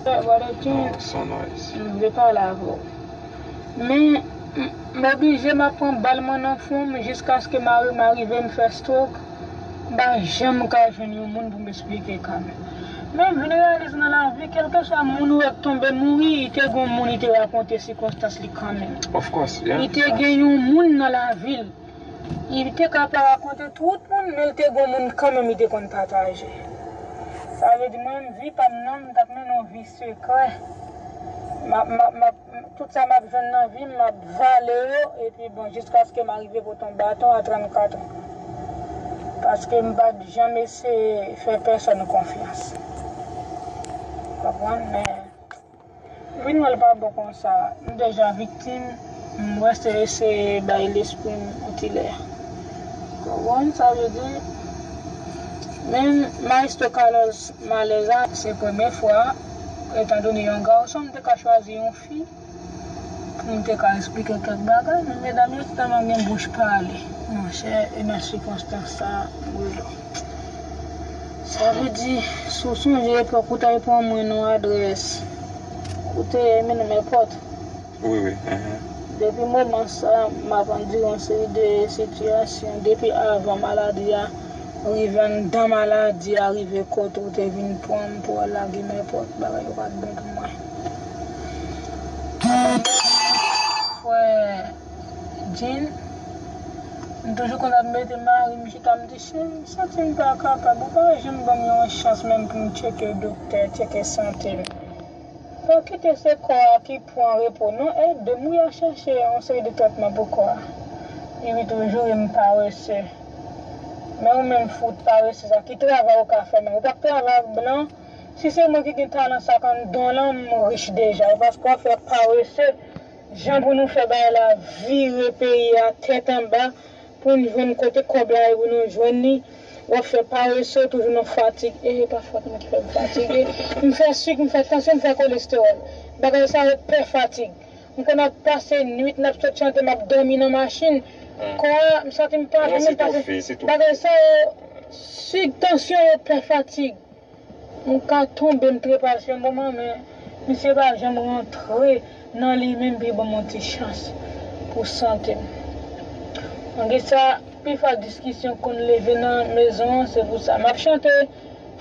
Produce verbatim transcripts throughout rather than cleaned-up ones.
Brother Jean, Oh, so nice. m vle pale avè w. Men, m, m oblije m ap pran bal mwen nan fwon m jiskaske mari m arive m fè stroke. M pa janm ka jwenn yon moun pou m esplike kanmenm. Men m vin reyalize nan lavi, kèlkeswa moun ou wè k tonbe mouri, li te gon moun li te rakonte sikonstans li kanmenm. Of course, yeah. Li te gen yon moun nan lavi l. Li te ka pa rakonte tout moun, men li te gon moun kanmenm li te konn pataje. Sa vle di mwen, vi pa m nan, m t ap mennen yon vi sekrè. M ap, m ap, m ap, tout sa m ap jwenn nan vi m, m ap vale yo, epi bon, jiskaske m arive pote yon baton a trannkat an. Paske m pa t janm eseye fè pèsòn konfyans. Konprann? Men, vin wè l pa bon konsa. M deja viktim, m wè se eseye bay lespri m yon ti lè. Konprann sa vle di? Men Maestro Carlos Maleza, se premye fwa, etandone yon gason, m te ka chwazi yon fi pou m te ka esplike kèk bagay, men medam yo tèlman gen bouch pale. Monchè, e nan sikonstans sa, m rele w. Sa vle di, si w sonje epòk ou t al pran mwen nan adrès, ou te mennen m èpòt. Wi, wi. Mhm. Depi moman sa, m ap andire yon seri de sitiyasyon. Depi avan maladi a rive, anndan maladi a rive kote ou te vin pran m pou al lage m èpòt, bagay yo pa t bon pou mwen. Frè Jean, m toujou konn ap mete mari m chita, m di, cheri, m santi m pa kapab, ou pa janm ban m yon chans menm pou m tcheke doktè, tcheke sante m. Pa kite se kò a ki pran repo non, ede m wi a chèche yon seri de tretman pou kò a. Li wi toujou e m parese. Men ou menm fout parese sa, ki travay ou ka fè menm? Ou pa k travay ak blan? Si se mwen ki gen talan sa k anndan w lan, m rich deja. E paske w ap fè parese, jan pou nou fè bagay la vire peyi a tèt anba, pou n jwenn kote kòb la ye pou nou jwenn li. W ap fè parese, toujou nan fatig. E pa fòt mwen ki fè m fatige. M fè sik, m fè tansyon, m fè kolestewòl. Bagay sa yo pè fatig. M konn ap pase nwit, n ap sot chante, m ap dòmi nan machin. Kò a, m santi m pa vle menm pase. Bagay sa yo, sik, tansyon yo pè fatig. M ka tonbe, m trepase yon moman, men misye pa janm rantre nan li menm pou l ban m yon ti chans pou sante m. Malgre sa, pifwa diskisyon konn leve nan mezon an, se pou sa. M ap chante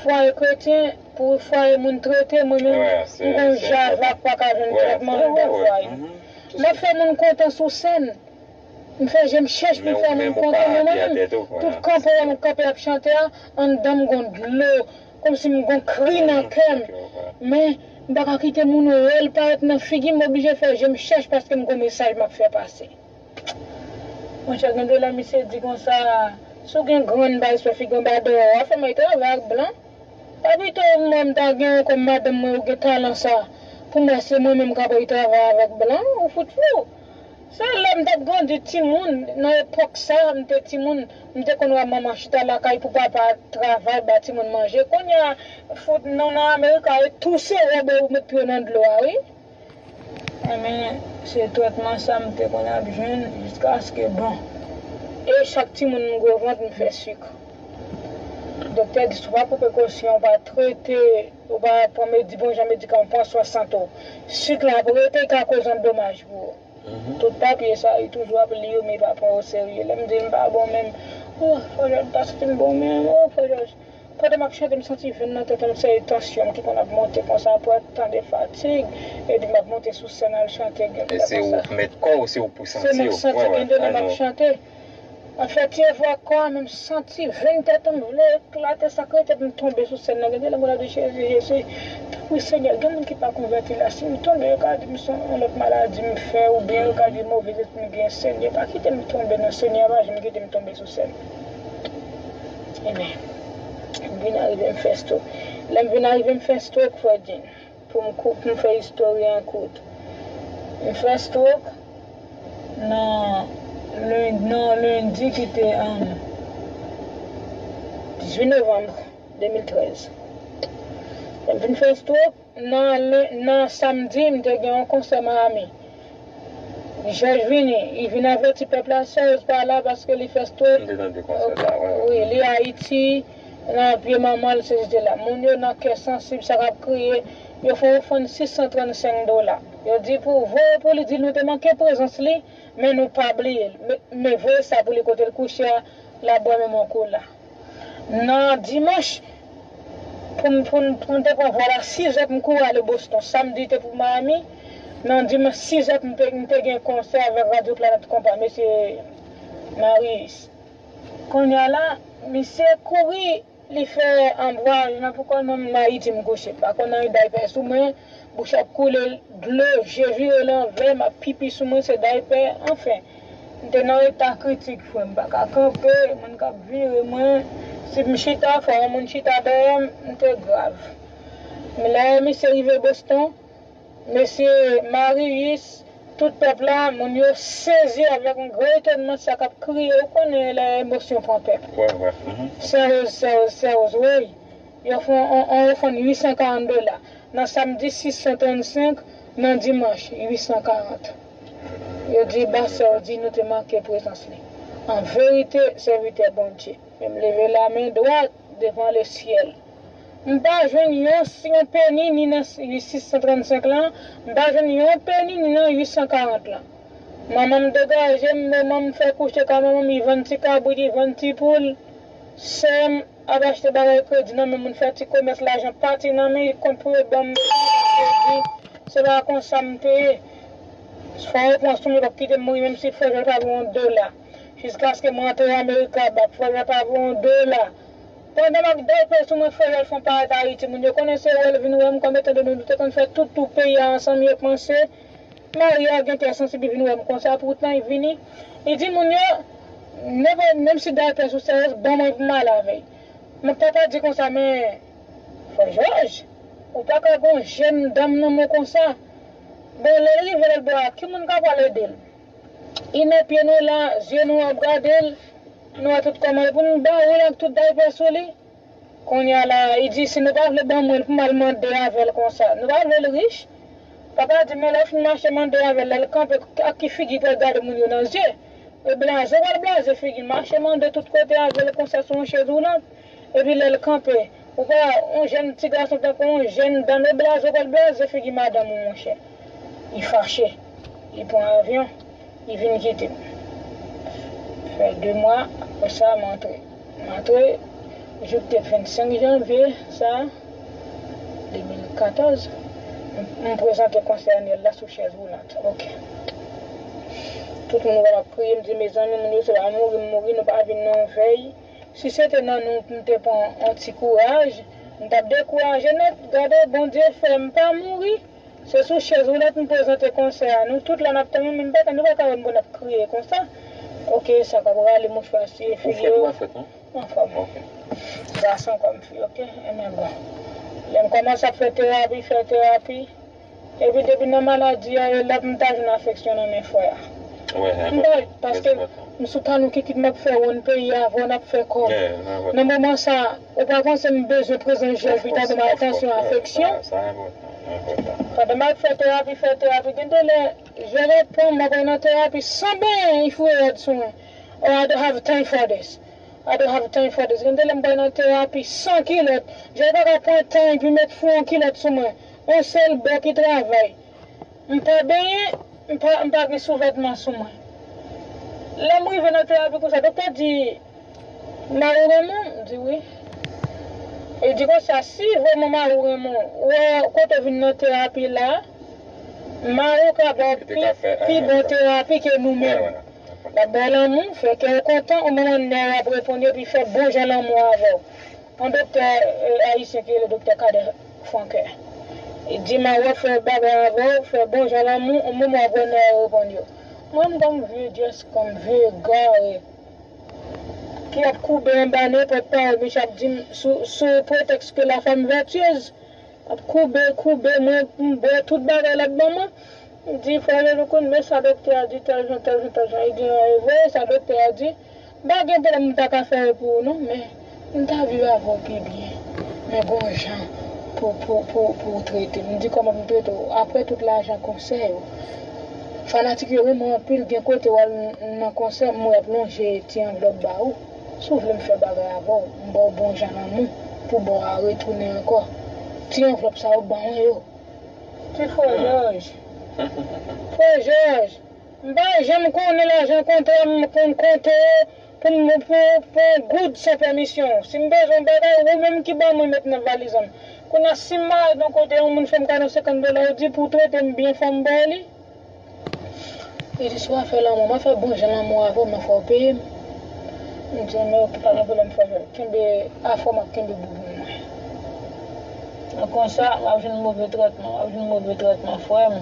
fwaye kretyen pou fwaye moun trete, mwen menm, m gon java k pa ka jwenn tretman anndan fwaye. M ap fè moun kontan sou sèn. M fè je m chèch pou m fè moun kontan, men mwen menm, tout kanpe a m kanpe ap chante a, anndan m gon dlo, kòmsi m gon kri nan kè m. Men, m pa ka kite moun wè l parèt nan figi m, m oblije fè je m chèch paske m gon mesaj m ap fè pase. Monchè, gen de lè misye di konsa, si w gen grenn bay sou figi w anba dèyè w, w ap fè m al travay ak blan. Pa pito mwen m ta gen w kòm madanm mwen, ou gen talan sa, pou m wè se mwen menm k ap al travay avèk blan, ou fout fou. Se lè m t ap grandi timoun, nan epòk sa, m te timoun, m te konn wè manman chita lakay pou papa travay, ba timoun manje. Kounye a, fout nou nan Amerik, e touse wòb ou met pye w nan dlo a, wi. Enben, se tretman sa m te konn ap jwenn jiskaske, bon. E chak timoun m gwo vant, m fè sik. Doktè di, si w pa pran prekosyon, w pa trete, w pa pran medi-, bon jan medikaman, pran swen sante w, sik la ap rete, e ka koz yon domaj pou ou. Tout papye sa, li toujou ap li yo, men li pa pran yo serye. Lè m di l m pa bon menm, oh, frè Jòj, m pa santi m bon menm, oh, frè Jòj. Pandan m ap chante, m santi venn nan tèt mwen, se tansyon m ki konn ap monte konsa, apre tan de fatig, epi m ap monte sou sèn al chante, gen lè konsa. E se ou k mèt kò w, se ou k pou santi w. Se mwen k santi, gen de lè m ap chante. M ap fè ti efò ak kò a, men m santi venn tèt mwen vle eklate, sa k rete pou m tonbe sou sèn nan. Gen de lè m konn ap di, Jezi, Jezi, tanpri Senyè, gen moun ki pa konvèti la, si m tonbe, yo ka di m se yon lòt maladi m fè, oubyen yo ka di move lespri m gen, Senyè, pa kite m tonbe non, Senyè, pa janm kite m tonbe sou sèn. Ebyen, m vin arive m fè stroke. Lè m vin arive m fè stroke, frè Jean, pou m kou-, pou m fè istòri an kout. M fè stroke nan len-, nan lendi ki te, um, dizuit novanm de mil trèz. Lè m vin fè stroke, nan len-, nan samdi, m te gen yon konsè Miami. Jòj vini, li vin avèti pèp la, Serge pa la paske li fè stroke. M te tande konsè sa, wi, wi. Wi, li Ayiti, nan pye manman l, sesi sela. Moun yo nan kè sansib, sa k ap kriye, Yo fè yon ofrann sis san trannsenk dola. Yo di pou voye pou li, di nou te manke prezans li, men nou pa bliye l. Men, men voye sa pou li kote l kouche a, l ap bwè menm yon kola. Nan dimanch, pou m, pou m, pou m te pran vòl a sizè pou m kouri ale Boston. Samdi te pou Miami. Nan dimanch sizè pou m te, m te gen konsè avèk Radyo Planèt Konpa, mesye Marius. Kounye a la, misye kouri, li fè anbwaj nan pou kò l, mwen menm Ayiti m kouche. M pa konn anyen daypè sou mwen, bouch ap koule dlo, je vire lanvè, m ap pipi sou mwen, se daypè, anfen. M te nan eta kritik, frè, m pa ka kanpe, moun k ap vire mwen. Si m chita, fò yon moun chita dèyè m, m te grav. Men lè misye rive Boston, mesye Marius, tout pèp la, moun yo sezi avèk yon gran etònman, sa k ap kriye, ou konnen lè emosyon pran pèp. Wè, wè. Mhm. Sèwoz, sèwoz, sèwoz, wi. Yo fè yon, yon, yon ofrann uit san karant dola. Nan samdi sis san trannsenk, nan dimanch uit san karant. Yo di, ba sè yo di nou te manke prezans li. An verite, sèvitè Bondye. Men m leve lamen dwat devan lesyèl. M pa jwenn yon, yon peni ni nan uit san trannsenk lan, m pa jwenn yon peni ni nan uit san karant lan. Manman m degaje m, manman m fè kouche kay manman m, li vann ti kabrit, li vann ti poul. Sè m ap achte bagay kredi nan men moun, fè ti komès, lajan pati nan men, kont pou yo ban m kredi. Se pa konsa m te ye. Fò yo pran sou mwen, p ap kite m mouri, menm si frè Jòl pa voye yon dola. Jiskaske mwen antre Amerika, bak frè Jòl pa voye yon dola. Pandan m ap dèyè sou mwen, frè Jòl fè yon parèt Ayiti, moun yo konnen se wè l vin wè m, kòm etan done nou te konn fè tout tou peyi a ansanm, yo panse Maria gen kè sansib, li vin wè m konsa, poutan li vini. Li di moun yo, nenpòt, menm si daypè sou sèyèz, ban mwen pou m ale avè l. Men papa di konsa, men, frè Jòj, ou pa ka gon jèn dam nan men w konsa. Bon, lè l rive lòt bò a, ki moun k ap pral ede l? Li nan pye nou la, zye nou ap gade l, nou wè tout kòman l pou nou ba ou l ak tout daypè sou li. Kounye a la, li di, si nou pa vle ban mwen l pou m al mande avè l konsa, nou pa vle l rich? Papa di, men lè w fin mache mande avè l, lè l kanpe, ak ki figi l pral gade moun yo nan zye? E blaze w pral blaze figi l, mache mande tout kote avè l konsa sou yon chèz woulant. Epi lè l kanpe, ou pa, yon jèn ti gason tankou yon jèn dam, e blaze w pral blaze figi madanm ou, monchè. Li fache, li pran avyon. Li vin kite m. Fè de mwa, apre sa, m antre. M antre, jou k te vennsenk janvye, sa, de mil katòz, m, m prezante konsè anyèl la sou chèz woulant. Ok. Tout moun wè m ap kriye, m di, mezanmi, moun yo se pa mouri m mouri, nou pa vin nan yon vèy. Si se te nan nou, m te pran yon ti kouraj, m t ap dekouraje nèt. Gade, Bondye fè m pa mouri. Se sou chèz woulant m prezante konsè a. Nou tout la n ap tann, men m pa ka, nou pa ka wè m pou n ap kriye konsa. Ok, sa k ap rale mouchwa siye figi yo. Ou fèt, ou pa fèt, non? Anfòm. Ok. Gason kòm fi, ok? Ebyen bon. Lè m kòmanse ap fè terapi, fè terapi. Epi depi nan maladi a, e lòt m ta jwenn afeksyon nan men frè a. M pa, paske m sou kanal kikit m ap fè wonn peyi a, avè w n ap fè kòb. Nan moman sa, ou pa panse m bezwen prezans jèl pou ta ban m atansyon, afeksyon? Pandan m ap fè terapi, fè terapi, gen de lè, jèl ap pran m, m ap nan terapi san benyen, li foure rad sou mwen. Oh, I don't have time for this. I don't have time for this. Gen de lè m pral nan terapi san kilòt. Jèl pa ka pran tan epi met fou yon kilòt sou mwen. Yon sèl bò ki travay. M pa benyen, m pa, m pa gen souvètman sou mwen. Lè m rive nan terapi konsa, doktè di, mari w renmen w? M di wi. Li di konsa, si vrèman mari w renmen w, wè kote w vin nan terapi la, mari w ka ba w pi, pi bon terapi ke nou menm. L ap ba w lanmou, fè kè w kontan, yon moman nèg ap reponn yo, epi fè bon jan lanmou avè w. Yon doktè, eh, ayisyen ki rele doktè Kader Franquin. Li di, mari w ap fè bagay avè w, fè bon jan lanmou, yon moman w ap wè nèg yo reponn yo. Mwen, m kòm vye dyès, kòm vye egare, ki ap koube anba nenpòt pawòl misye ap di m sou, sou pretèks ke la femme vertueuse. Ap koube, koube, mwen, m bwè tout bagay l ap ban mwen. M di, frè Jean-Louis, men sa doktè a di, tèl jan, tèl jan, tèl jan. Li di, e vre, sa doktè a di. M pa gen pwoblèm, m pa ka fè l pou ou, non, men m ta viv avè w pi byen. Men gon jan pou, pou, pou, pou w trete m. M di, kòman pou m trete w? Apre tout lajan konsè yo, fanatik yo renmen w anpil, gen kote w al n-, nan konsè, m wè y ap lonje ti anvlòp ba ou. Si w vle m fè bagay avè w, m ba w bon jan lanmou, pou ba w a retounen ankò. Ti anvlòp sa yo ban mwen yo. Frè Jòj. Frè Jòj. M pa janm konnen lajan kontra m konn konte pou m pou pou yon goud san pèmisyon. Si m bezwen yon bagay, ou menm ki ban mwen met nan valiz an. Kounye a, si m al nan kote yon moun fè m kado senkant dola, ou di pou trete m byen, fò m ba w li. Li di, si w a fè lanmou, m a fè bon jan lanmou avè w, men fò w peye m. M di, men oke, pa gen pwoblèm, frè Jòj. Kenbe afè w, m ap kenbe bouboun mwen. Nan konsa, w ap jwenn move tretman, w ap jwenn move tretman, frè m.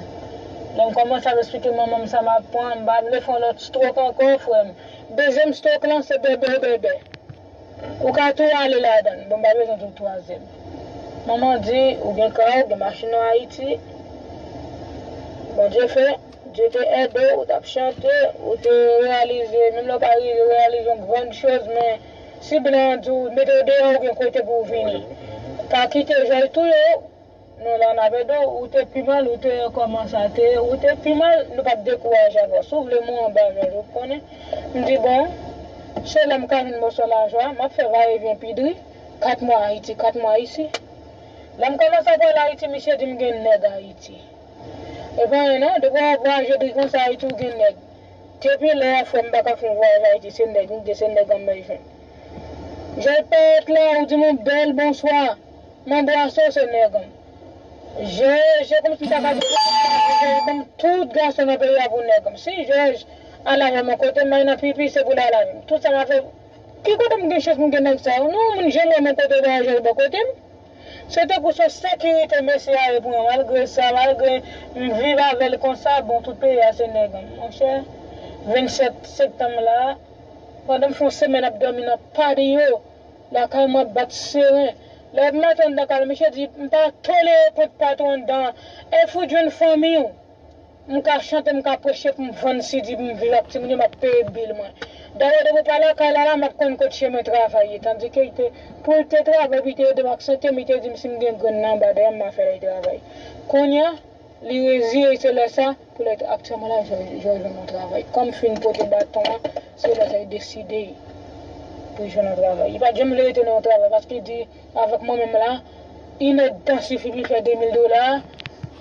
Lè m kòmanse ap esplike manman m sa m ap pran, m pa vle fè yon lòt stroke ankò, frè m. Dezyèm stroke lan, se bèbè, bèbè. Ou ka tou ale ladan l. Bon, m pa bezwen tou twazyèm. Manman di, ou gen kay, ou gen machin an Ayiti. Bondye fè, Dye te ede w, ou t ap chante, ou te reyalize, menm lè w pa rive reyalize yon grann choz, men si blan an di w mete w deyò, ou gen kote pou w vini. Pa kite Jòj touye w. Non, la n ap ede w, ou te pi mal, ou te kòman sa te ye, ou te pi mal, nou p ap dekouraje avè w. Si w vle mwen anba Jòj, ou konnen. M di, bon, se la m ka jwenn mòso lajan, m ap fè vayevyen pi dri, kat mwa Ayiti, kat mwa isi. Lè m kòmanse ap al Ayiti, misye di m gen nèg Ayiti. E pa anyen non, depi w ap vwayaje dri konsa Ayiti, ou gen nèg. Depi lè a, frè m, m pa ka fè yon vwayaj Ayiti, se nèg m gen, se nèg an m bezwen. Jòj parèt la, ou di m yon bèl bonswa. M anbrase w, se nèg an. Je, je kòmsi m ta ka di, Jòj ban m tout gason nan peyi a pou nèg an. Si Jòj al avè m yon kote, m al nan pipi, se pou l al avè m. Tout sa m ap fè, ki kote m gen chans pou m gen nèg sa yo? Non, moun, je m wè m yon kote, ba Jòj bò kote m. Se tankou se yon sekirite mesye a ye pou mwen. Malgre sa, malgre m viv avè l konsa, bon, tout peyi a se nèg an. Monchè, vennsèt septanm la, pandan m fè yon semèn ap dòmi nan patio, lakay mwen ap bat seren. Lè maten anndan kay la, misye di, m pa tolere kont patwon anndan. E fout jwenn fanmi w. M ka chante, m ka preche pou m vann si di pou m viv ak timoun yo, m ap peye bil mwen. Dayè, depi w pa lakay la, la, m ap konn kot chemen travay ye. Tandike, li te, pou l te travay, pou li te ede m ak sante m, li te di m si m gen grenn nan anba dèyè m, m a fè l travay. Kounye a, li reziye, se lè sa, pou lè aktyèlman la, Jòj, Jòj jwenn yon travay. Kòm m fin pote baton an, se lè sa, li deside pou l jwenn yon travay. Li pa t janm vle rete nan yon travay, paske li di, avèk mwen menm la, inèdtan sifi pou li fè de mil dola,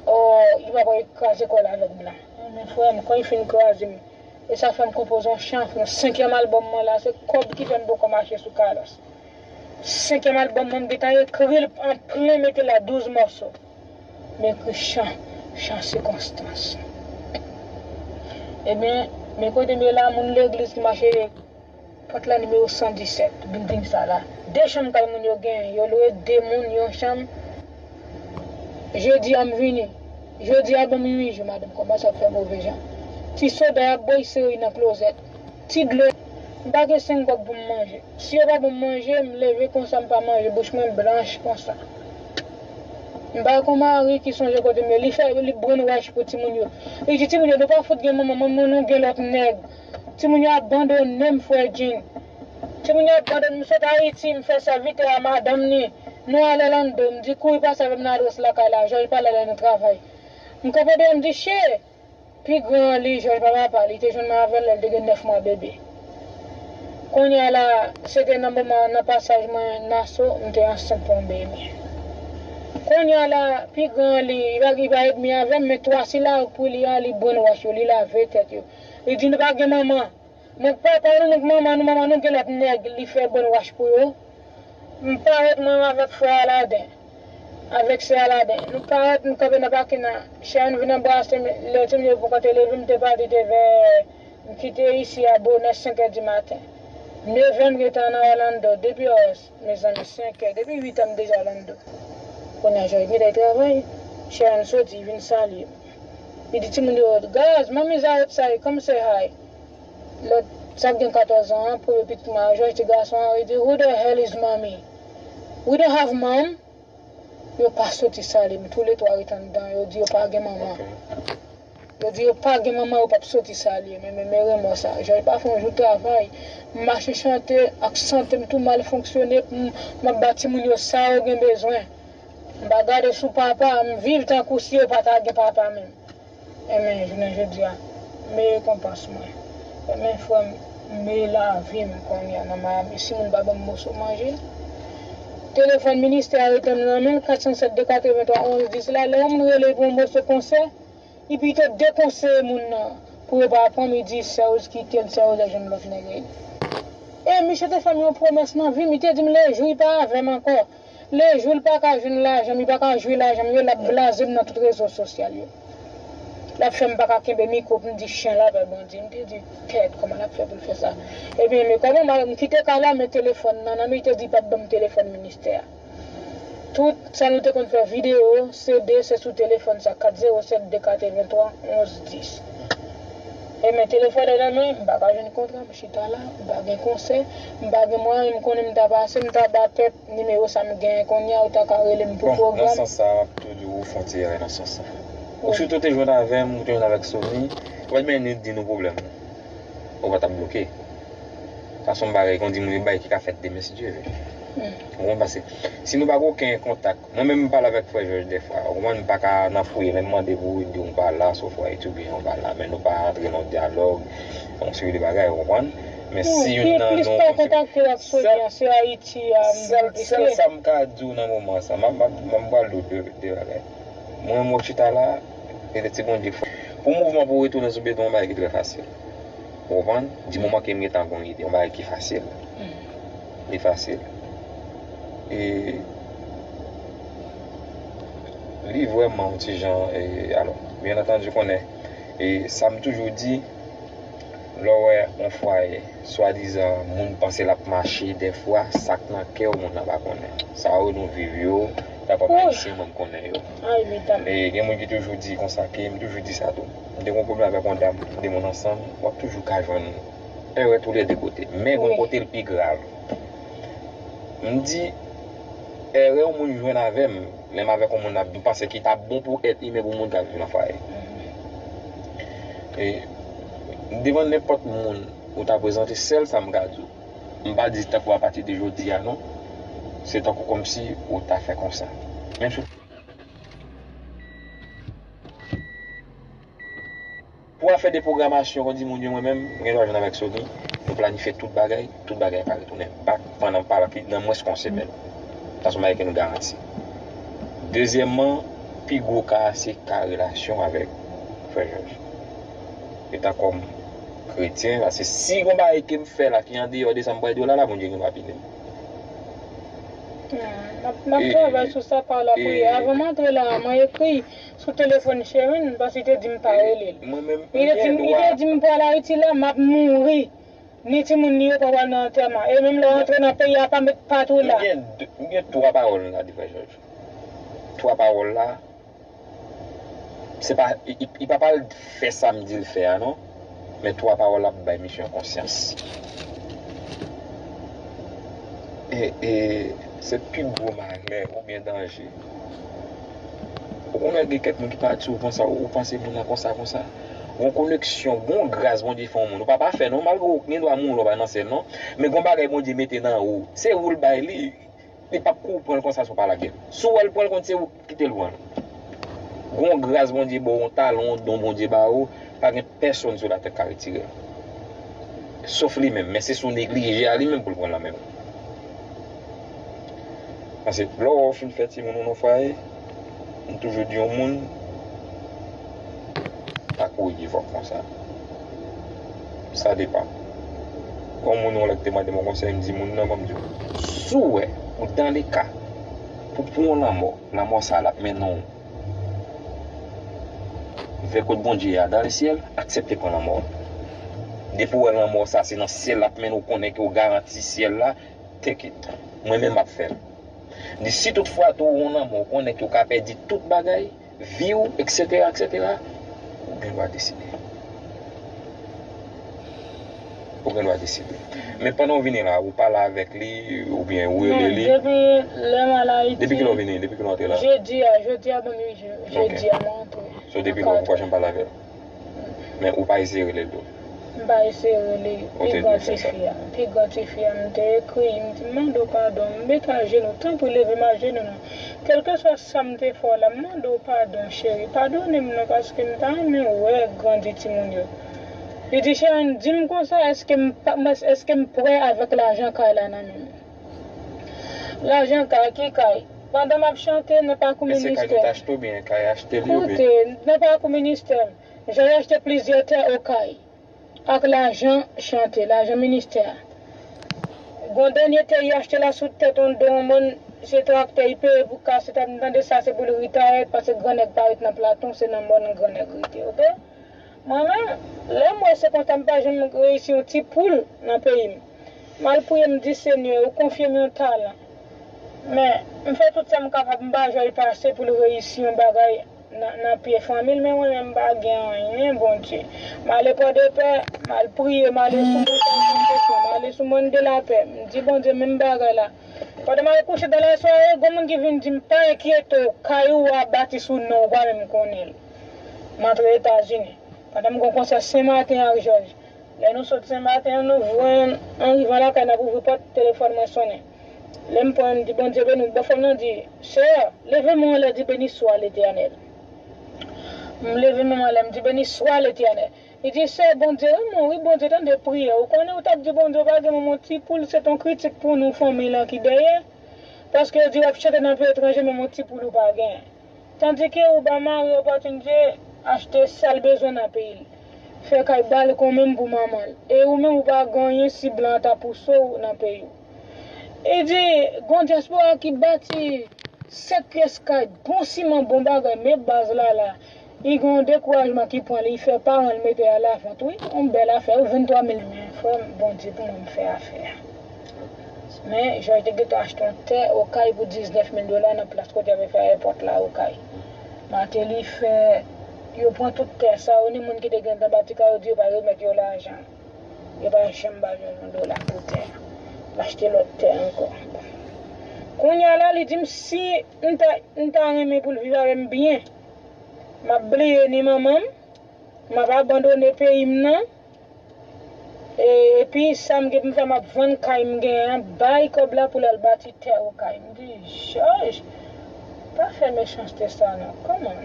o, li pa pral kraze kò l avèk blan. Men frè m, kan li fin kraze m, e sa fè m konpoze yon chan, yon senkyèm albòm mwen la, se kòb ki fè m poko mache sou kalas. Senkyèm albòm mwen, m gentan ekri l an plen, mete la douz mòso. M ekri chan, chan sikonstans. Ebyen, men kote m ye la, moun legliz ki mache pòt la nimewo san disèt, bilding sa la. De chanm kay moun yo genyen, yo lwe de moun yon chanm. Jedi a m vini. Jodi a ban m uit jou, madanm kòmanse ap fè move jan. Ti soda y ap bwè, y sere nan klozèt. Ti dlo, m pa gen senk kòb pou m manje. Si yo pa ban m manje, m leve konsa, m pa manje, bouch mwen blanch konsa. M pa gen yon mari ki sonje kote m ye. Li fè, li brainwash pou timoun yo. Li di timoun yo, nou pa fout gen manman, manman nou gen lòt nèg. Timoun yo abandone m, frè Jean. Timoun yo abandone m, m sot Ayiti, m fè sèvitè a madanm ni. Nou al Orlando, m di kouri pase avè m nan adrès lakay la, Jòj pral ale nan travay. M kanpe deyò, m di, che! Pi gran an li, Jòj pa papa, li te jwenn mwen avè l lè l te gen nèf mwa bebe. Kounye a la, se te nan moman, nan pasaj mwen Naso, m te ansent pou yon bebe. Kounye a la, pi gran an li, li pa, li pa edmi avè m, men twa sila pou li a, li brainwash yo, li lave tèt yo. Li di nou pa gen manman. Nèg papa nou, nèg manman nou, manman nou gen lòt nèg, li fè brainwash pou yo. M parèt mwen avèk frè Aladen, avèk sè Aladen. Nou parèt, nou kanpe nan pakin nan. Sharon vin anbrase m, lè timoun yo poko te leve, m te pati te vè, m kite isi a bonè senk è di maten. Neve m gentan nan Orlando, depi os, mezanmi, senk è, depi uit è m deja Orlando. Kounye a Jòj gentan travay, Sharon soti, vin salye m. Li di timoun yo, guys, mommy's outside, come say hi. Lòt, sa k gen katòz an an, premye pitit mwen an, Jòj ti gason an, li di, who the hell is mommy? We don't have mom. Yo pa soti salye m, toulètwa ret anndan, yo di yo pa gen manman. Yo di yo pa gen manman, yo p ap soti salye m, men, men, men renmò sa. Jòj pa fè yon jou travay. M mache chante ak sante m tou mal fonksyone, m, m ap ba timoun yo sa yo gen bezwen. M pa gade sou papa, m viv tankou si yo pa ta gen papa menm. Enben, jounen jodi a, m rekonpans mwen. Enben, frè m, m lavi m kounye a nan Miami. Si moun pa ban m moso manje, Telefòn ministè a rete nan men l, kat san sèt de katrevenntwa onz dis la, lè yon moun rele pou yon moso konsè, li pito dekonseye moun nan pou yo pa pran m, li di sè Rose kite l, sè Rose ap jwenn lòt nèg. E misye te fè m yon pwomès nan vi m, li te di m lejou li pa avè m ankò, lejou l pa ka jwenn lajan m, li pa ka jwi lajan m yo, l ap blaze m nan tout rezo sosyal yo. L ap fè m pa ka kenbe mikwo pou m di chen la pè Bondye. M te di, kèt, kòman l ap fè pou l fè sa? Ebyen, men kòman m, m kite kay la, men telefòn nan nan men, li te di l p ap ban m telefòn ministè a. Tout sa nou te konn fè videyo, C D, se sou telefòn sa, kat zewo sèt de katrevenntwa onz dis. E men telefòn nan nan men, m pa ka jwenn kontra, m chita la, m pa gen konsè, m pa gen mwayen, m konnen m ta pase, m ta ba pèp nimewo sa m genyen kounye a, ou ta ka rele m pou pwogram. Bon, nan sans sa, m ap toujou fè yon ti erè nan sans sa. Ou sitou te jwenn avè m, ou te jwenn avèk Sony, ou pa t menm di nou pwoblèm ou. Ou pa t ap bloke. Sa se yon bagay, kon di moun, yon bagay ki ka fèt demen, si Dye vle. Ou konprann? Paske si nou pa gen okenn kontak, mwen menm m pale avèk frè Jòj dèfwa, ou konprann, m pa ka nan fouye, lè m mande pou ou, di w m pa la, sou fwa etidyan ou pa la, men nou pa antre nan dyalòg, yon seri de bagay, ou konprann? Men si youn nan nou kontakte l ak Sony an, se Ayiti a m sèl, sèl sa m ka di w nan moman sa, m ap, m ap, m ap pral di w de, de bagay. Mwen, mwen chita la, e ti Bondye fò. Pou mouvman pou retounen sou beton, yon bagay ki trè fasil. Ou konprann? Di moman ke m gentan gon ide, yon bagay ki fasil. Li fasil. E li vrèman yon ti jan, e, alò, byen antandi, konnen, e sa m toujou di, lè w wè yon fwaye, swadizan, moun panse l ap mache, dèfwa, sa k nan kè w, moun nan pa konnen. Sa yo nou viv yo, ta kòm Ayisyen, mwen m konnen yo. E gen moun ki toujou di konsa, ke m toujou di sa tou. M te gen yon pwoblèm avèk yon dam, de moun ansanm, w ap toujou ka jwenn erè toulède kote. Men gen yon kote l pi grav. M di, erè yon moun jwenn avè m, lè m avèk yon moun ap viv, m panse ki t ap bon pou èt imen, pou moun k ap viv nan fwaye. E, devan nenpòt moun ou ta prezante, sèl sa m ka di w. M pa di tankou apati de jodi a non. Se tankou kòmsi ou ta fè konsa. Menm si pou afè de pwogramasyon, kon di moun yo, mwen menm, m gen dwa jwenn avèk Sony, nou planifye tout bagay, tout bagay pa retounen bak pandan pa nan mwens ke yon semèn. Sa se yon bagay ke nou garanti. Dezyèmman, pi gwo ka a se ka relasyon avèk frè Jòj. Etan kòm kretyen, paske si gon bagay ke m fè la ki andeyò de sa m pral di w la, la, Bondye gen dwa pini m. M ap, m ap travay sou sa pa lapriyè. Avan m antre la, mwen ekri sou telefòn Sherine, paske li te di m pa rele l. Li te di m, li te di m pral Ayiti la, m ap mouri. Ni timoun li yo pa pral nan antèman. E menm lè w antre nan peyi a, pa met pat ou la. M gen, m gen twa pawòl m ka di frè Jòj. Twa pawòl la, se pa, li, li, li pa pral fè sa m di l fè a non. Men twa pawòl la ap bay misye yon konsyans. E, e, se pi gwo malè oubyen danje. Ou konnen gen kèk moun ki pa di w konsa, ou panse moun nan konsa, konsa. Gon koneksyon, gon gras Bondye fè yon moun. Ou pa pafè non, malgre w gen dwa mouri, w pa nan syèl non. Men gon bagay Bondye mete nan ou. Se ou l bay li. Li p ap kou pran l konsa si w pa lage l. Si w wè l pran l kont se ou ki kite l pran l. Gon gras Bondye ba w, yon talan, yon don Bondye ba ou, pa gen pèsonn sou latè k ka retire l. Sof li menm, men se si w neglije a li menm pou l pran l nan men w. Paske lè w fin fè timoun ou nan fwaye, m toujou di yon moun, pa kouri devwa konsa. Sa depann. Gon moun yon lè ki te mande m yon konsèy, m di moun nan, ban m di w, si w wè ou dans le cas pou pran yon lanmò, lanmò sa l ap mennen w vè kot Bondye a, dans le ciel, aksepte pran lanmò. Depi w wè lanmò sa se nan syèl l ap mennen w, konnen ke w garanti syèl la, take it. Mwen menm m ap fè l. Di si tout fwa tou ou nan lanmò, ou konnen ke w ka pèdi tout bagay, vi w, etsetera, etsetera, ou gen dwa deside. Ou gen dwa deside. Men pandan w vini la, ou pale avèk li, oubyen ou rele li. Depi lè m al Ayiti. Depi kilè w vini? Depi kilè w antre la? Jedi a, jedi a ban m uit jou. Jedi a mwen antre. So depi lè ou poko janm pale avè l? Men ou pa eseye rele l tou? M pa eseye rele l. Pi gran tifi a, pi gran tifi a, m te ekri, m di, m mande w padon, m met ajenou, tanpri leve m ajenou non. Kèlkeswa sa m te fè w la, m mande w padon, cheri, padone m non, paske m ta renmen wè grandi timoun yo. Li di, Sherine, di m konsa, èske m pa, èske m prè avèk lajan kay la nan men m? Lajan kay, ki kay? Pandan m ap chante nan pakou ministè. Kay yo te achte oubyen kay achte li oubyen? Koute, nan pakou ministè, Jòj achte plizyè tè Okay ak lajan chante, lajan ministè a. Gon dènye tè li achte la sou tèt yon do yon moun, se traktè li peye pou kase tèt, m tande sa se pou l retire, paske gran nèg pa ret nan Platon, se nan mòn gran nèg rete, oke? Mwen menm, lè m wè se konsa, m pa janm reyisi yon ti poul nan peyi m. M al priye, m di, Senyè, ou konfye m yon talan. Men, m fè tout sa m kapab, m pa jwe l pase pou l reyisi yon bagay nan, nan pye fanmi l, men mwen menm, m pa gen anyen, Bondye. M ale Pòdepè, m al priye, m ale sou Montay Santosyon, m ale sou Mòn de Lapè. M di, Bondye, menm bagay la. Pandan m al kouche dan lasware, gon moun ki vin di m, pa enkyete w, kay ou a bati sou non w, ou pa menm konnen l. M antre Etazini. Pandan m gon konsè Senmaten ak Jòj. Lè nou sot Senmaten an, nou jwenn, an rivan lakay, n ap ouvri pòt, telefòn mwen sonnen. Lè m pran, m di, Bondye beni w. Bòfrè m nan di, Sè, leve men w anlè, di, Beni swa Letènèl. M leve men m anlè, m di, Beni swa Letènèl. Li di, Sè, Bondye renmen w, wi, Bondye tande priyè w. Ou konnen, ou t ap di Bondye ou pa gen menm yon ti poul, se t yon kritik pou nou, fanmi lan ki dèyè. Paske yo di w ap chante nan peyi etranje, menm yon ti poul ou pa gen. Tandike ou ba mari w opòtinite achte sa l bezwen nan peyi l. Fè kay balkon menm pou manman l. E ou menm ou pa gen anyen si blan an ta pouse w nan peyi w. E di, gon dyaspora ki bati sèt pyès kay, bon siman, bon bagay, men baz la la. Li gen yon dekourajman ki pran li, li fè paran l mete a lavant, wi. Yon bèl afè, wi, venntwa mil. Men, frè m, Bondye pou mwen, m fè afè a. Men, Jòj te gentan achte yon tè Okay pou diznèf mil dola nan plas kote y ap fè ayewopò la Okay. Martelly fè, yo pran tout tè sa yo, ni moun ki te gentan bati kay yo di yo pa remèt yo lajan. Yo pa janm ba Jòj yon dola pou tè a. L achte lòt tè ankò. Kounye a la, li di m si m ta, m ta renmen pou l viv avè m byen, m ap bliye ni manman m, m ap abandone peyi m nan, e, epi sa m gen pou m fè, m ap vann kay m genyen an, bay kòb la pou l al bati tè Okay. M di, Jòj, pa fè mechanste sa non. Kòman?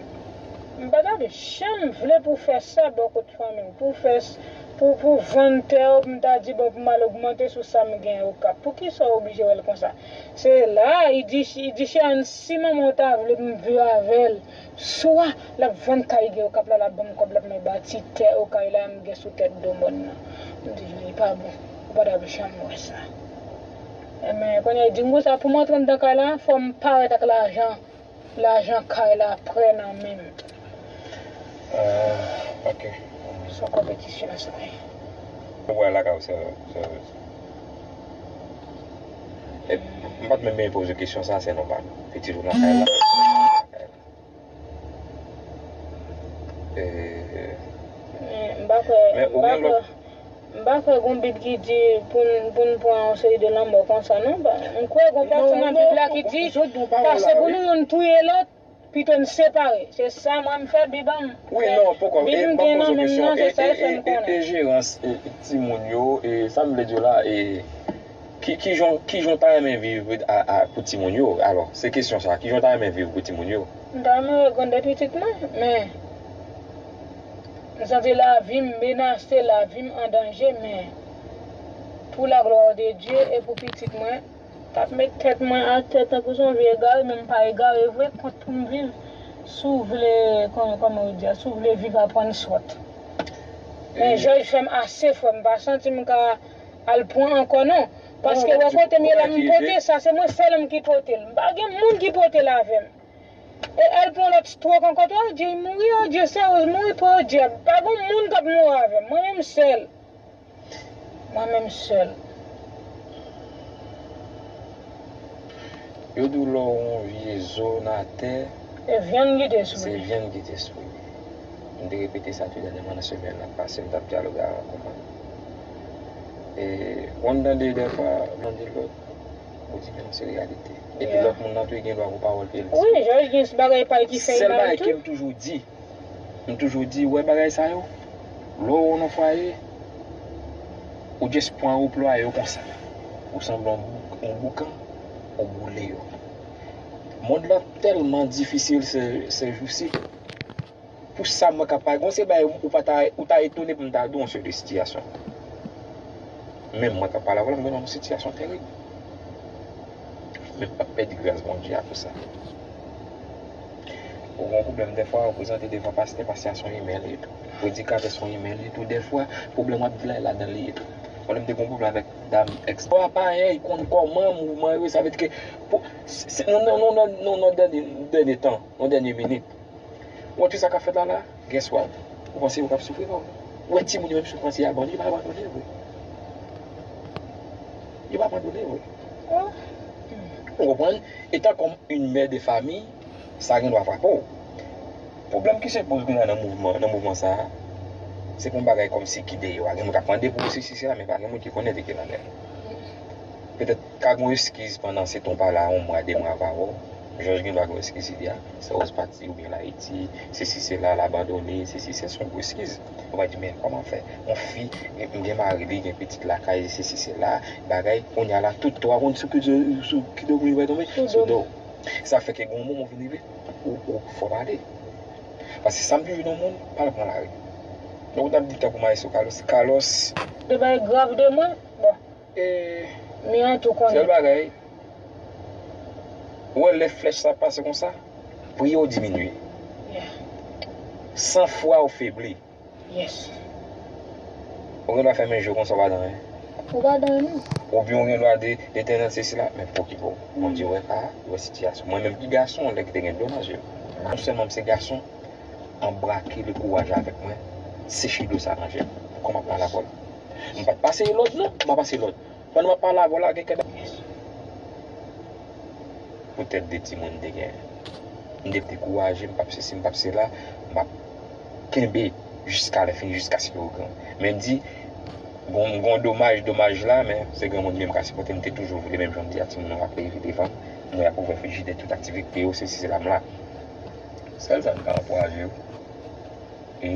M pa t ap janm vle pou w fè sa bò kot fanmi w, pou w fè s-, pou, pou w vann tè w, pou m ta di, bon, pou m al ogmante sou sa m gen Okap. Poukisa w oblije wè l konsa? Se la, li di, li di, Cheyenne, si manman w ta vle m viv avè l, swa l ap vann kay gen Okap la, l ap ban m kòb la pou mwen bati tè Okay la m gen sou tèt do mòn nan. M di, li pa bon, ou pa t ap janm wè sa. Enben, kounye a, li di m konsa, pou m antre anndan kay la, fò m parèt ak lajan. Lajan kay la prè nan men m. Ah, ok. Se yon konpetisyon sa ye. Ou wè lakay ou, se, se, e, m pa t menm bezwen poze kesyon sa, se nòmal. Pitit ou nan kay la. E, men, m pa kwè, men m ou pa gen kwè. Lòt M pa kwè gon Bib ki di pou n, pou n pran yon seri de lanmò konsa, non. M kwè gon pati nan Bib la ki di, pase pou nou youn touye lòt, pito n separe. Se sa mwen m fè Bib an m. Wi, non, poko, Bib m gen nan men m nan, se sa l fè m konnen. E, e, e, e jerans, e, timoun yo, e, sa m vle di w la, e, ki, ki jan, ki jan w ta renmen viv a, a, pou timoun yo? Alò, se kesyon sa, ki jan w ta renmen viv pou timoun yo? M ta renmen wè grann de pitit mwen, men. M santi lavi m menase, lavi m an danje, men pou la glwa de Dye e pou pitit mwen, t ap met tèt mwen atè tankou se yon vye egare, men m pa egare vre, kont pou m viv. Si w vle, kòman, kòman yo di a, si w vle viv, aprann sòt. Men Jòj fè m ase, frè m, m pa santi m ka al pran ankò, non. Paske wè kote m ye la, m pote sa, se mwen sèl m ki pote l. M pa gen moun ki pote l avè m. E al pran lòt strok ankò, tou, Adje, mouri, Adje, seryoz, mouri pou Adje. Pa gon moun k ap mouri avè m. Mwen menm sèl. Mwen menm sèl. Yo di w lè w yon vye zo nan tè, e vyann ki te sou li. Se vyann ki te sou li. M te repete sa tou dènyèman nan semèn nan pase, m t ap dyaloge avè yon konpany. E, w konn tande dèfwa, m tande lòt. Ou di, men non, se reyalite. Epi lòt moun nan tou, li gen dwa gon pawòl pou l di. Wi, Jòj gen bagay pa l ki fè l mal tou. Sèl bagay ke m toujou di, m toujou di, wè bagay sa yo, lè w nan fwaye, ou just pran, ou plwaye yo konsa. Ou sanble yon bou-, yon boukan, ou boule yo. Mond lan tèlman difisil se, se jou si. Pou sa mwen ka pale, gon se bagay ou pa ta, ou ta etone pou m ta di w yon seri de sitiyasyon. Menm mwen k ap pale avè w la, mwen nan yon sitiyasyon terib. Men m p ap pèdi gras Bondye a pou sa. Ou gen yon pwoblèm dèfwa, ou prezante devan pastè, pastè a se yon imè li ye tou. Predikatè se yon imè li ye tou. Dèfwa, pwoblèm w ap di la, e ladan l li ye tou. Mwen menm, m te gen yon pwoblèm avèk dam èks. Bon, apa, e, konn kòman mouvman yo, sa vle di ke, pou, se, se, nan, nan, nan, nan, nan dènye, dènye tan, nan dènye minit. Ou wè tout sa k ap fèt la, la, guess what? Ou panse yo p ap soufri, non? Ou wè timoun yo menm soufrans, y abandone, yo pa abandone vre. Yo pa abandone vre. Ou konprann? Etan kòm yon mè de fami, sa gen dwa frape w. Pwoblèm ki se poze kounye a nan mouvman, nan mouvman sa a, se pou yon bagay kòmsi ki deyò a. Gen moun k ap mande pou yo sesi sela, men pa gen moun ki konnen de ki l anlè. Petèt ka gen yon eskiz pandan se tan w pa la, yon mwa, de mwa, pa wè w. Jòj gen dwa gen yon eskiz li a. Sa w pati oubyen l Ayiti, sesi sela, l abandone, sesi se yon gwo eskiz. Ou va di, men kòman fè? Yon fi, m gen mari li, gen pitit lakay, sesi sela, bagay, kounye a la, tout twa moun sou ki, sou ki do moun yo va tonbe? Sou do. Sa fè ke gen yon moman w vin rive, ou, ou fò pale. Paske sa m toujou di yon moun, pa al pran lari. Donk, w t ap di tankou Maestro Carlos. Carlos. De bagay grav de mwen, bon. E, men an tou konnen. Sèl bagay, ou wè lè flèch sa ap pase konsa, priyè w diminye. Yeah. Sanfwa w febli. Yes. Ou gen dwa fèmen je w konsa, w pa di anyen. Ou pa di anyen, non. Oubyen ou gen dwa di, Letènèl, se sila, men pokipe w. Bondye wè ka, li wè sitiyasyon. Mwen menm ki gason, lè ki te gen dlo nan je m. Non sèlman m se gason, anbrake le kouraj avèk mwen, seche dlo sa nan je m. Pou kòman m ap pale avè w? M pa t pase lòd, non, m pa pase lòd. Pandan m ap pale avè w la, gen kèk poutèt de timoun m te genyen. M te dekouraje, m p ap sesi, m p ap sela, m ap kenbe jiska lè fini, jiskaske yo gran. Men m di, gon, gon domaj, domaj la, men se granmoun li menm ka sipòte m, te toujou vle, menm jan m di a, timoun yo ap leve devan m, m wè y ap ouvè frijidè, tout aktivite yo, sesi sela, m la. Sèl sa m ka ankouraje yo. E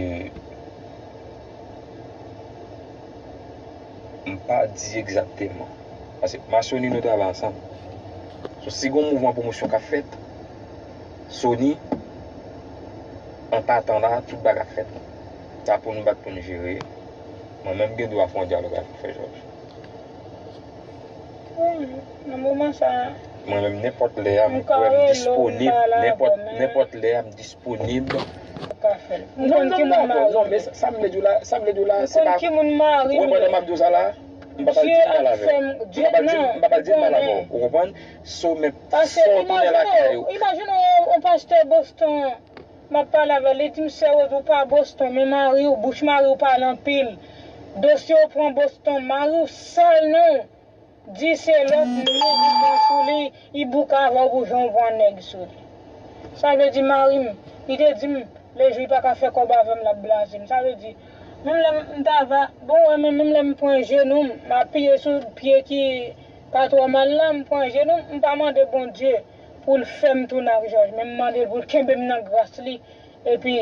m pa di egzakteman. Paske m a Sony, nou travay ansanm. So, si gon mouvman pwomosyon k ap fèt, Sony, an patan la, tout bagay ap fèt. Sa pou n bat pou n jere. Mwen menm gen dwa fè yon dyalòg avè w, frè Jòj. Wi, nan moman sa a, mwen menm, nenpòt lè a, m kwè m disponib, nenpòt, nenpòt lè a, m disponib. Ou ka fè l. M konn ki moun mari m. Non, men sa, sa m vle di w la, sa m vle di w la, se pa, m konn ki moun mari m. Ou konprann sa m ap di w sa la? M p ap al di mal avè w. M p ap al di, m p ap al di mal avè w. Ou konprann? So, men, paske sa w tounen lakay ou. Imajine w, yon pastè Boston, m ap pale avè l, li di m, "Sè Rose, ou pa Boston, men mari w, bouch mari w pale anpil. Dosye w pran Boston, mari w sal non." Di se lòt non ou pran sou li, li bouke avè w pou jan w pran nèg sou li. Sa vle di mari m, li te di m, lejou li pa ka fè kòb avè m, l ap blaze m. Sa vle di, menm lè m ta va, bon, wè, men menm lè m pran jenou m, m apiye sou pye ki pa twò mal la, m pran jenou m, m pa mande Bondye pou l fè m tounen ak Jòj, men m mande l pou l kenbe m nan gras li, epi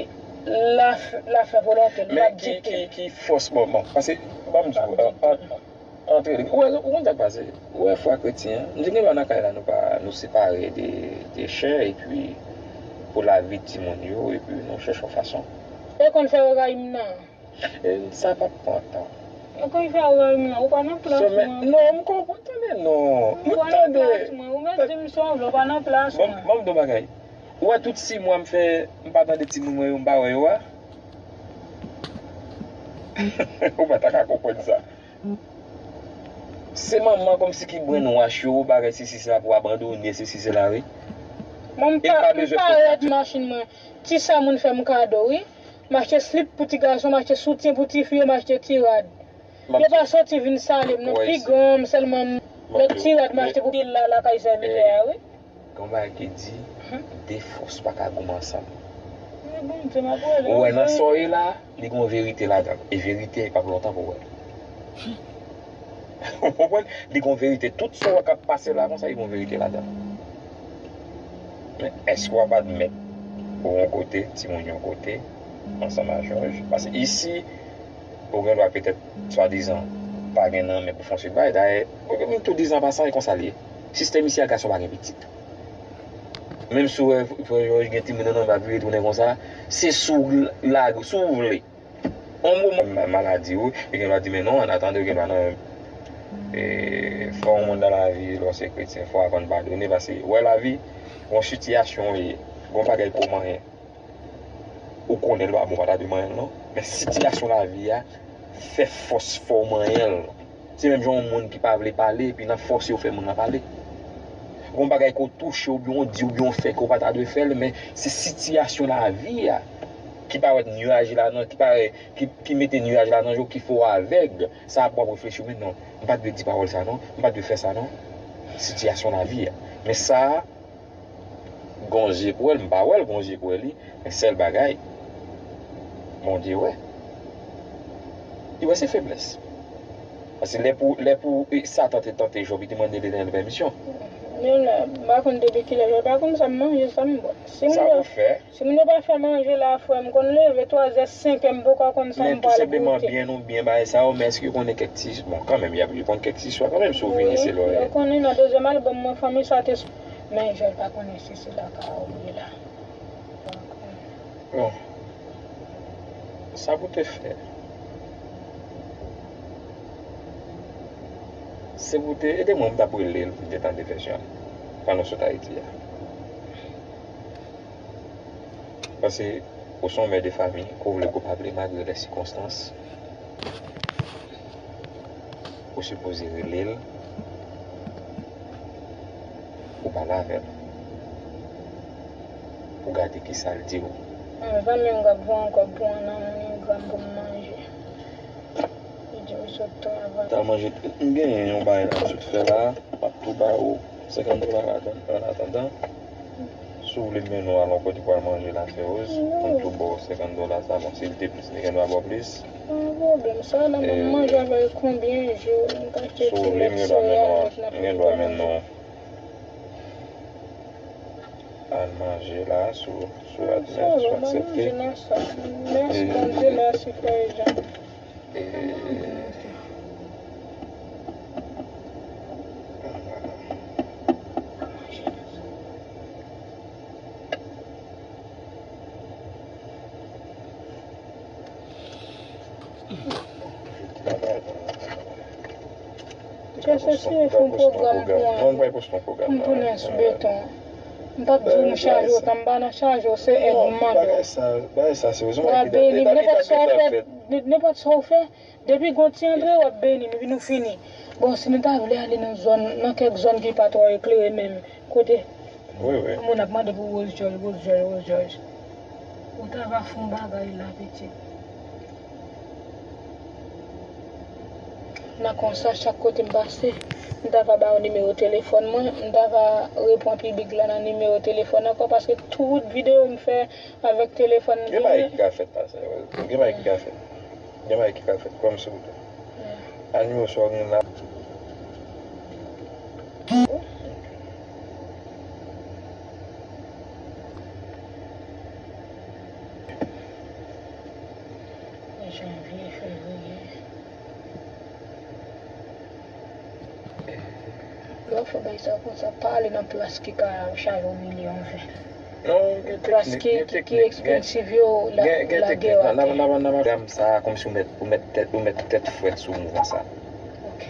l a, l a fè volonte l, l ap dikte. Men ki, ki, ki fòs, bon, bon, paske, ban m di w, an, an, antre, ou wè, ou konn sa k pase, ou wè fwa kretyen an, m di gen dwa nan kay la, nou pa, nou separe de, de chè, epi pou lavi timoun yo, epi nou chèche yon fason. E konn fè yo rayi m nan. E sa p ap pran tan. E konn fè ou menm nan, ou pa nan plas mwen. Non, m konprann, tande non. M tande. Ou pa nan plas mwen, ou mèt di m sa w vle, ou pa nan plas mwen. Bon, ban m di w bagay. Ou wè tout sis mwa m fè, m pa tande timoun mwen yo, m pa wè yo a. Ou pa ta ka konprann sa. Se manman kòmsi ki brainwash yo, bagay sesi sela pou abandone, sesi sela, wi. Mwen m pa, m pa rèd machin mwen. Ti sa moun fè m kado, wi. M achte slip pou ti gason, m achte soutyen pou ti fi yo, m achte ti rad. Yo pa soti vin salye m non, pi gran m sèlman m, lòt ti rad m achte pou pil la lakay sèvitè a, wi. Gen yon bagay ki di, de fòs pa ka goumen ansanm. Ou wè nan sa w ye la, li gen yon verite ladan l. E verite a, e p ap lontan pou w wè l. Ou konprann? Li gen yon verite. Tout sa w wè k ap pase la konsa, li gen yon verite ladan l. Men èske w ap admèt ou yon kote, timoun yon kote, ansanm a Jòj? Paske isi, ou gen dwa petèt, swadizan, pa gen nan men pou fè yon seri bagay. Dayè, ou gen tou dizan pasan, e konsa l ye. Sistèm isi a, gason pa gen pitit. Menm si w wè frè Jòj gen timoun nan men l ap vire tounen konsa, se si w lage, si w vle. Yon moman maladi, wi, yo gen dwa di, men non, an atandan, yo gen dwa nan E, fò yon moun nan lavi, lè w se kretyen, fò w aprann padone, paske, wè, lavi, yon sitiyasyon w ye, yon bagay pou w manyen. Ou konnen l pa bon, pa ta dwe manyen l, non. Men sitiyasyon lavi a fè fòs fè w manyen l. Se menm jan yon moun ki pa vle pale, epi nan fòse yo fè moun nan pale. Gon bagay ke w touche, oubyen w di, oubyen w fè, ke w pa ta dwe fè l, men se sitiyasyon lavi a ki parèt nyaj la nan, ki parèt, ki, ki mete nyaj la nan je w, ki fè w avèg. Sa ap w ap reflechi, men non, m pa t dwe di pawòl sa non, m pa t dwe fè sa non. Sitiyasyon lavi a. Men sa a, gon je pou wè l, m pa wè l gon je pou wè li, men sèl bagay, Bondye wè. Li wè se feblès. Paske lè pou, lè pou, e, Satan te tante Jòb, li te mande Letènèl pèmisyon. Men la, m pa konn depi kilè, m pa konn sa m manje, sa m bwè. Si m Sa bwè, pou fè. Si moun yo pa fè manje la, frè, m konn leve twazè, senkè, m poko konn sa Men m tou pral senpleman goute. Byen ou byen bagay sa yo, men èske yo konnen kèk ti, bon, kanmenm, y ap, yo konn kèk ti istwa kanmenm, si w vini Wi, se lòrèy. Yo konnen nan dezyèm albòm mwen, fanmi sa te s-, men Jòl pa konnen si se la ka ou ye la. Bon, sa pou te fè. Se pou te ede mwen, m t ap rele l pou m te tande vèsyon an. Pandan w sot Ayiti a. Paske ou se yon mè de fanmi, ke w vle ke w pa vle, malgre lè sikonstans, ou sipoze rele l, ou pale avè l, pou gade kisa l di w. Mwen pa menm k ap voye yon kòb pou yon nan MoneyGram pou m manje. Li di m sot travay. T al manje, m genyen yon bagay la m sot fè la, m ap tou ba ou senkant dola ladan, an atandan. Si w vle m mennen w al yon kote pou al manje la, Feroz, m tou ba w senkant dola sa, bon, si l te plis, li gendwa ba w plis. Pa gen pwoblèm. Sa la, m ap E, manje avè l konbyen jou, m ka achte Si w ti vle, m lèt gendwa mennen w, sereyal, lèt n ap m gendwa mennen w al manje la, si w, si w admèt, si w aksepte. Sa va, m ap manje nan sa. Mèsi, E, Bondye, mèsi, frè Jean. E, Kè se si yo fè yon pwogram pou mwen, pou m tounen sou beton. M p ap di w m chaje w tan, m pa nan chaje w, se èd m mande w. Bagay sa, bagay sa serye. Ou a beni m. Nenpòt sa w fè, nenpòt sa w fè, depi gon ti antre, w ap beni m, epi nou fini. Bon, si nou ta vle ale nan zòn, nan kèk zòn ki pa twò eklere menm, kote Wi, wi. Moun ap mande pou Rose George, Rose George, Rose George. Ou ta va fè yon bagay la, pitit. Nan konsa, chak kote m pase, m ta va ba w nimewo telefòn mwen, m ta va reponn piblik la nan nimewo telefòn ankò, paske tout videyo m fè avèk telefòn m Gen bagay genyen. Ki ka fèt la, sa, gen bagay ki ka fèt. Gen bagay ki ka fèt, kwè m silvouplè. Animoswa gen la. Janvye, fevriye. Lè w fè bagay sa konsa, pa ale nan plas ki ka chaje w milyon ven. Non, gen Plas teknik, ki, gen ki, ki teknik, gen, ekspansiv yo, la, gen, gen lage teknik. yo Nan, nan, atè. nan, nan, nan, nan, sa, kòmsi ou mèt, ou mèt tèt, ou mèt tèt frèt sou mouvman sa. Ok.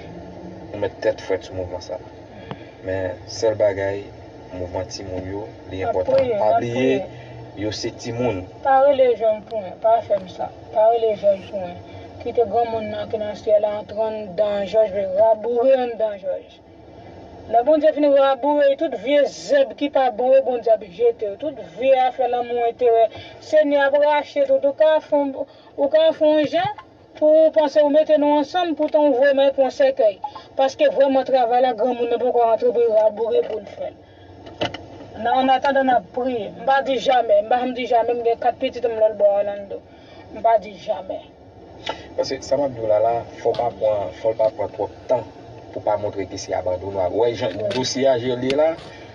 Ou mèt tèt frèt sou mouvman sa. Men, sèl bagay, mouvman timoun yo, li enpòtan. Ap priye, Pa n ap bliye, priye. Yo se timoun. Pa rele jèn pou mwen, pa fè m sa. Pa rele jèn pou mwen. Kite granmoun nan ki nan syèl la antre anndan jòj, raboure anndan jòj. Lè Bondye fin raboure, tout vye zèb ki pa bon yo, Bondye ap jete yo. Tout vye afè lanmou enterè, Senyè ap rache tout. Ou ka fè yon, ou ka fè yon jan pou ou panse ou mete nou ansanm, poutan ou voye m al pran sèkèy. Paske vrèman travay la, granmoun nan poko rantre pou l raboure pou l fè l. Nan, an atandan, n ap priye. M pa di jamè, m pa janm di jamè, m gen kat pitit m lòt bò Orlando. M pa di jamè. Paske sa m ap di w la la, fò w pa pran, fò l pa pran twòp tan pou pa montre ke se abandone. W wè jan dosye a jan l ye la,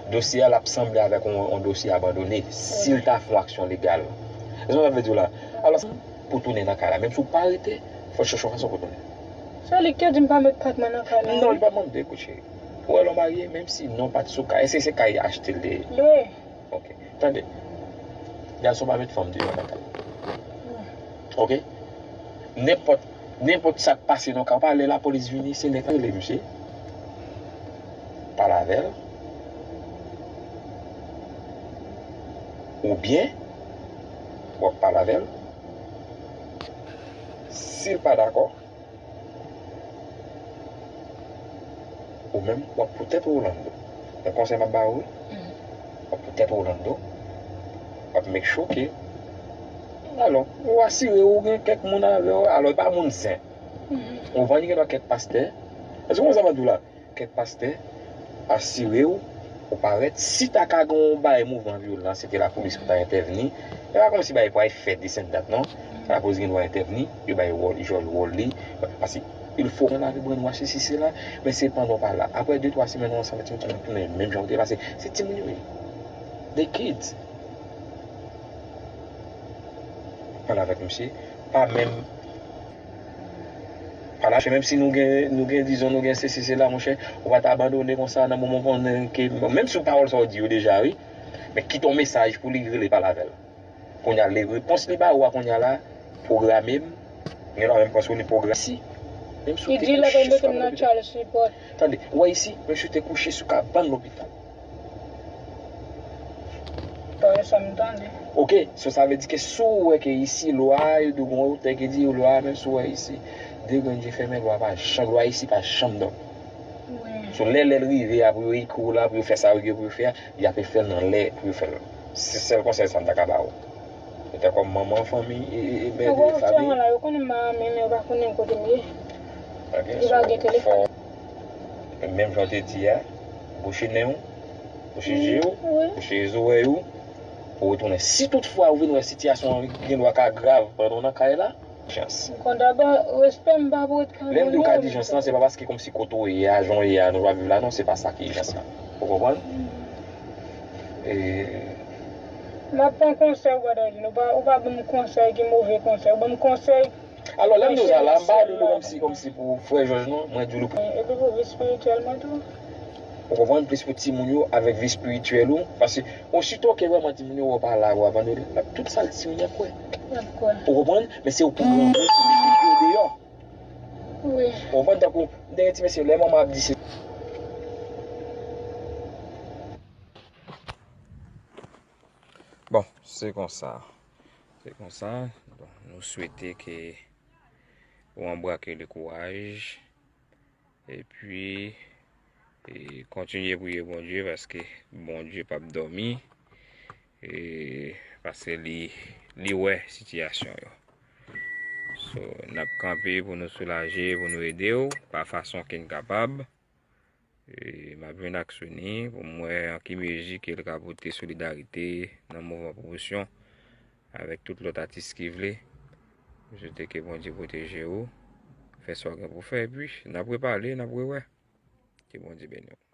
dosye a l ap sanble avèk yon, yon dosye abandone si l ta fè yon aksyon legal. Ou konprann sa m vle di w la? Alò, pou tounen nan kay la, menm si w pa rete, fò w chèche yon fason pou tounen. Se li ki te di m pa met pat mwen nan kay la. Non, li pa mande, kout cheri. Ou wè lè w marye, menm si non pa t sou kay, èske se kay achte l te ye? Lwe. Ok. Tande. Gason pa met fanm deyò nan kay. Ok? Nenpòt Nenpòt sa k pase nan ka w pa, lè lapolis vini, se nèg la rele misye, pale avè l, oubyen w ap pale avè l. Si l pa dakò, ou menm, w ap poutèt ou Orlando. Yon konsèy m ap ba ou, wi. W ap poutèt ou Orlando. W ap make sure ke, alò, ou asire w gen kèk moun avè w, alò, e pa moun zen. Ou konprann, gen dwa kèk pastè. Èske w konn sa m ap di w la? Kèk pastè, asire w, ou parèt. Si ta ka gen yon bagay mouvman vyolan, se te lapolis pou ta entèvni. E pa kòmsi bagay pou al fè desann dat, non. Lapolis gen dwa entèvni, yo bay wòl, jwe wòl li. Paske il fo konn lave brainwash isi, se la, men se pandan w pa la. Apre de, twa semèn, ou ansanm ak timoun, timoun tounen menm jan ou te ye, paske se timoun yo ye. They kids. Pale avèk misye. Pa menm pale avèk misye, menm si nou gen, nou gen, dizon, nou gen sesi, sela, monchè, ou pa ta abandone konsa nan moman w konnen ke, menm si w pawòl sa w di yo deja, wi, men kite yon mesaj pou li rele pale avè l. Kounye a, le repons li ba ou a kounye a la, pwograme m, gen lwa menm panse w li pwograme si, menm si w te kouche sou kaba lopital. Tande, ou wè isi, menm si w te kouche sou kabann lopital. Parèy sa m tande. Ok, so sa vle di ke si w wè ke isi lwa, yo di w gon otè ki di lwa, menm si w wè isi, de grenn je fèmen, lwa pa janm, lwa isi pa janm dòmi. Wi. So lè, lè l rive a pou yo ekri w la, pou yo fè sa yo gen pou yo fè a, y ape fè l nan lè pou yo fè l. Se sèl konsèy sa m ta ka ba ou. Petèt kòm manman fanmi, e, e, e, mè de fanmi. Yo konnen m pa renmen, men yo pa konnen kote m ye. Ok, so, fò, menm jan w te di a, bouche nen w, bouche je w, bouche zòrèy ou, pou w retounen. Si toutfwa ou vin wè sitiyasyon an gen dwa ka grav pandan w nan kay la, jans. M konn aba respè m pa pou ret kay. Lè m di w ka di jans lan, se pa paske kòmsi kote w ye a, jan w ye a, nou pa viv la, non, se pa sa ki jans lan. Ou konprann? E m ap pran konsèy ou pa ta di, ou pa, ou pa ban m konsèy ki move konsèy, ou ban m konsèy. Alò, lè m di w sa la, m pa di w kòmsi, kòmsi pou frè Jòj, non, mwen di w pou. Epi pou vi espirityèl mwen tou. Ou konprann? Plis pou timoun yo avèk vi espirityèl ou. Paske osito ke vrèman timoun yo wè w pa la, ou abandone, tout sa timoun yo ap kwè. Y ap kwè. Ou konprann? Men se ou pou granmoun pou mete yo deyò. Wi. Ou konprann? Tankou, m te gen ti mesye, lè manman ap di se. Bon, se konsa. Se konsa. Bon, nou swete ke ou anbrake le kouraj. Epi, e, kontinye priye Bondye, paske Bondye p ap dòmi. E, paske li, li wè sitiyasyon yo. So, n ap kanpe pou nou soulaje, pou nou ede w, pa fason ke n kapab. E, m ap jwenn ak Sony pou m wè an ki mezi ke l ka pote solidarite nan mouvman pwomosyon avèk tout lòt atis ki vle. M swete ke Bondye pwoteje w, fè sa w gen pou fè, epi n ap repale, n ap rewè. Ke Bondye beni w.